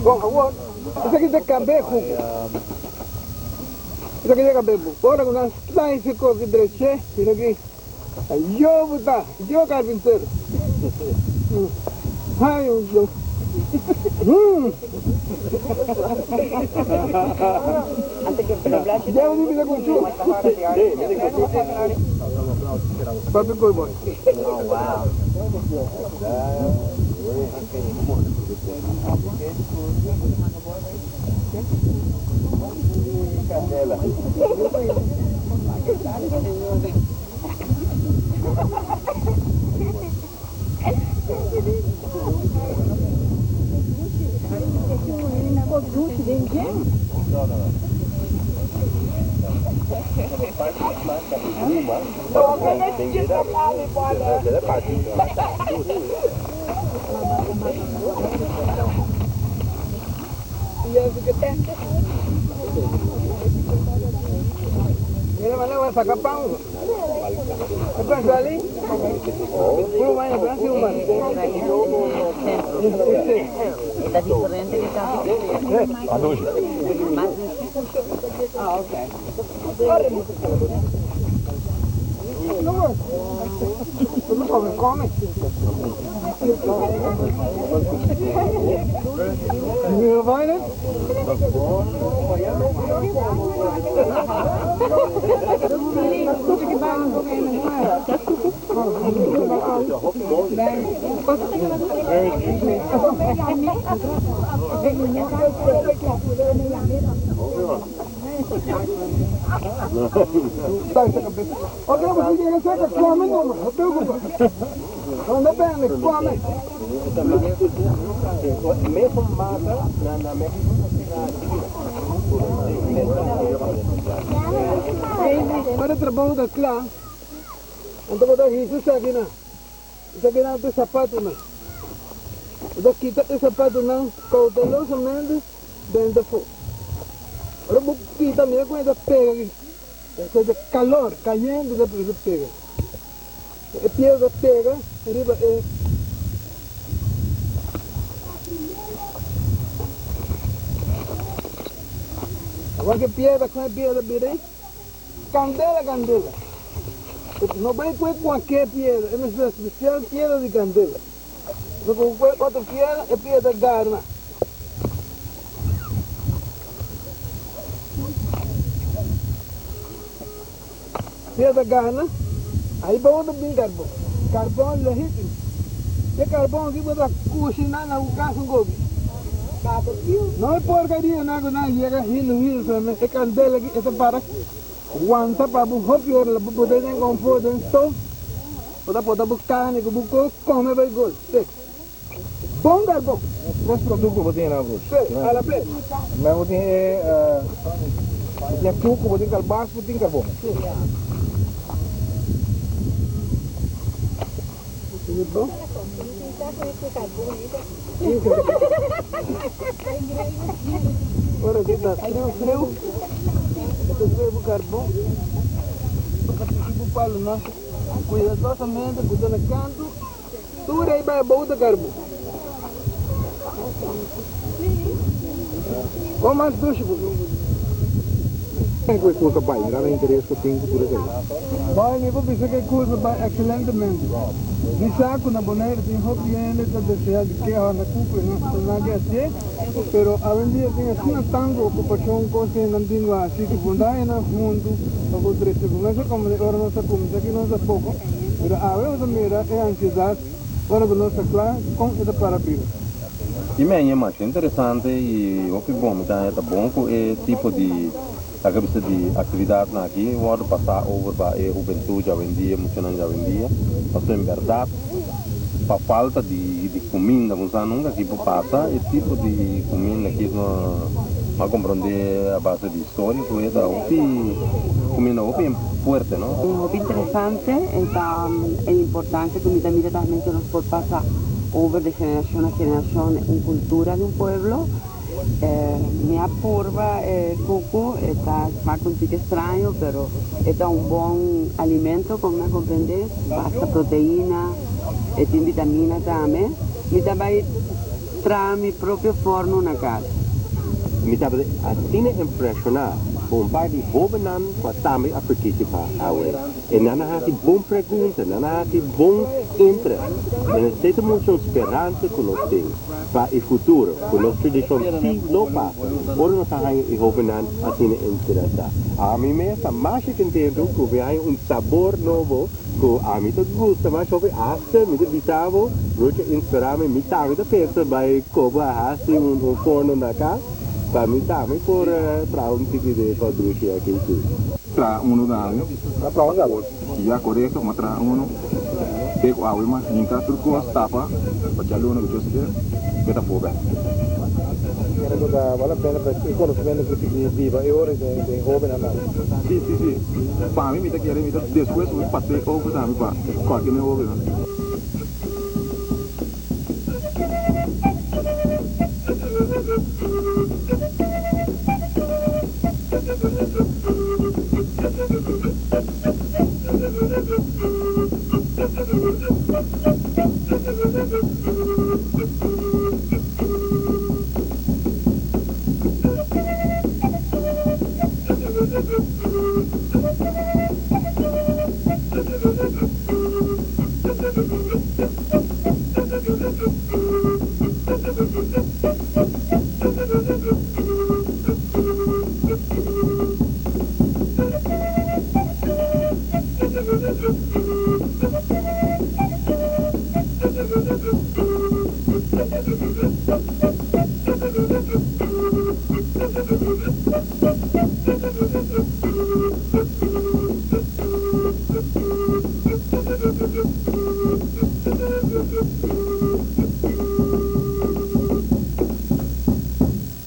S6: Bon, awor, esaki ta kabeho. Esaki ta kabeho. Ora ku nan slice e kos di dreche, esaki ta yobo ta, yo karpintero. Ai, yo. Ya bo bisa ku chu. Papi koi boy. Mira manera bo a saca pan uso. E pan sali? Puro baña pan si humano. Ora trabou ta kla, anto bo ta hisa esakinan. Esakinan ta e sapatunan. Bo ta kita e sapatunan koutelosamente den ta fo. Ora bo kita, mira kon e ta pega aki. Esei ta kalor, kayente ta pega. E piedra ta pega riba e. Awor ki piedra kon e piedra bira ei? Kandela, kandela. No bai ku e kualke piedra, e mester spesial piedra di kandela. Pasobra ku kualke otro piedra, e piedra ta garna. Piedra gana, ahí bo ta bin carbon. Carbon legítimo. E carbon aki bo ta cushiná na bo cas un gobi. No e porcaria nan cu nan yega hilo hilo solamente. E candela aki e ta para wanta pa bo hopi ora la bo pone den confort den stoof. Bo ta pota bo carne cu bo cos come bay gol. Te. Bon carbon.
S7: Tres producto bo tin na broer.
S6: Sí, a la vez.
S7: Maar bo tin e bo tin e cuco, bo tin calbas, bo tin carbon.
S6: Sí. Esaki bon. Ora ki ta friu friu, bo ta sue bo carbon, bo ta piki bo palunan cuidadosamente, bo ta na canto. Tur ei bai abou ta karbon. Kon mas dushi bo
S7: Ken ku e kurso bai? Mira nan interes ku tin ku tur esei.
S6: Bai, mi por bisa ku e kurso bai ekselentemente. Mi sa ku na Boneiru tin hopi hende ta desea di keha na kuku i nos ta na ke hasié, pero awendia tin asina tantu okupashon kos ku hendenan tin ku hasi ku bunda hendenan huntu pa por trese ku mester komo di ora nos a kuminsá ki nos a poko. Pero awe bo ta mira e ansiedat ora ku nos ta kla kon e ta para biba.
S5: I mi haña masha interesante i hopi bon. Mi ta haña ta bon ku e tipo di laga bisa di aktividatnan aki wòrdu pasá over pa e hubentut djawendia, muchanan djawendia. Pasobra en bèrdat pa falta di kuminda ku sa nunka aki por pasa e tipo di kuminda aki no a komprondé a base di historia ku e ta hopi kuminda hopi fuerte no.
S8: Hopi interesante e ta e importancia cu mi ta mira tambe cu nos por pasa over di generacion a generacion un cultura di un pueblo. Mi a purba e cucu, e ta smaak un tiki extraño pero e ta un bon alimento con mi a comprende, basta proteina, e tin vitamina tambe. Mi ta bay traha mi propio forno na cas.
S5: Mi tabata asina impresioná ku un par di hóbennan ku a tambe a partisipá awe. E nan a hasi bon pregunta, nan a hasi bon interes. En esei ta mustra un speransa ku nos tin pa e futuro, ku nos tradishon sí lo pasa ora nos a haña e hóbennan asina interesá. Ami mes ta masha kontentu ku mi a haña un sabor nobo Ku ami ta gusta mas hopi hasta mi ta bisa bo Rucha inspira mi, mi tambe ta pensa bai koba hasi un forno na kas pa mi tambe por traha un tiki de padushi aki si.
S7: Traha uno tambe. Ya korekto ma traha uno te ku awe mas hinka tur kos tapa pa djaluna ku djosike ke ta for bek.
S6: Kere ku ta bal la pena pa e konosementu ku sigui biba e ora den hobennan tambe.
S7: Si si si pa mi mi ta kere mi ta despues mi pas'é over tambe pa kualke mi hobennan.